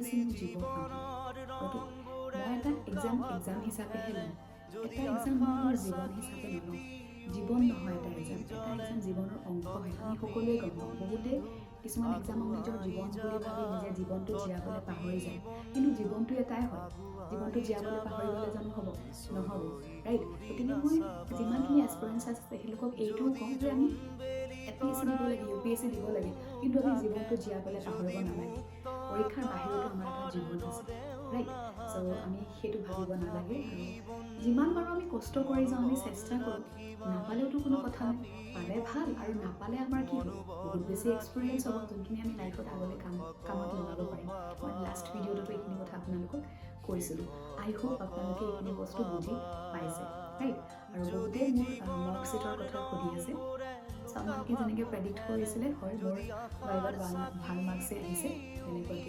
P S C মোৰ জীৱন নহয়। অ'কে, মই এটা এক্সাম এক্সাম হিচাপেহে লওঁ। এটা এক্সাম মই মোৰ জীৱন হিচাপে নলওঁ। জীৱন নহয় এটা এক্সাম। এটা এক্সাম জীৱনৰ অংশ হয়, আমি সকলোৱে গম পাওঁ। বহুতে কিছুমান এক্সামক নিজৰ জীৱন বুলি ভাবি নিজে জীৱনটো জীয়াবলৈ পাহৰি যায়। কিন্তু জীৱনটো এটাই হয়, জীৱনটো জীয়াবলৈ পাহৰি গ'লে জানো হ'ব? নহ'ব, ৰাইট? গতিকে মই যিমানখিনি এছপিৰেণ্টছ আছে, তেখেতলোকক এইটোও কওঁ যে আমি এ পি এছ চি দিব লাগে, ইউ পি এছ চি দিব লাগে, কিন্তু আমি জীৱনটো জীয়াবলৈ পাহৰিব নালাগে। পৰীক্ষাৰ বাহিৰতো আমাৰ এটা জীৱন আছে, ৰাইট? চ' আমি সেইটো ভাবিব নালাগে আৰু যিমান পাৰোঁ আমি কষ্ট কৰি যাওঁ, আমি চেষ্টা কৰোঁ। নাপালেওতো কোনো কথা নাই, পালে ভাল আৰু নাপালে আমাৰ কি হ'ব? বহুত বেছি এক্সপিৰিয়েঞ্চ হ'ব, যোনখিনি আমি লাইফত আগলৈ কামত লগাব পাৰিম। মই লাষ্ট ভিডিঅ'টোতো এইখিনি কথা আপোনালোকক কৈছিলোঁ। আই হোপ আপোনালোকে এইখিনি বস্তু বুজি পাইছে, ৰাইট? আৰু বহুতেই মোৰ মাৰ্কশ্বিটৰ কথা সুধি আছে। চ' আপোনালোকে যেনেকৈ প্ৰেডিক্ট কৰিছিলে, হয়, মোৰ ভাইভাত ভাল ভাল মাৰ্কছেই আহিছে তেনেকুৱাকৈ।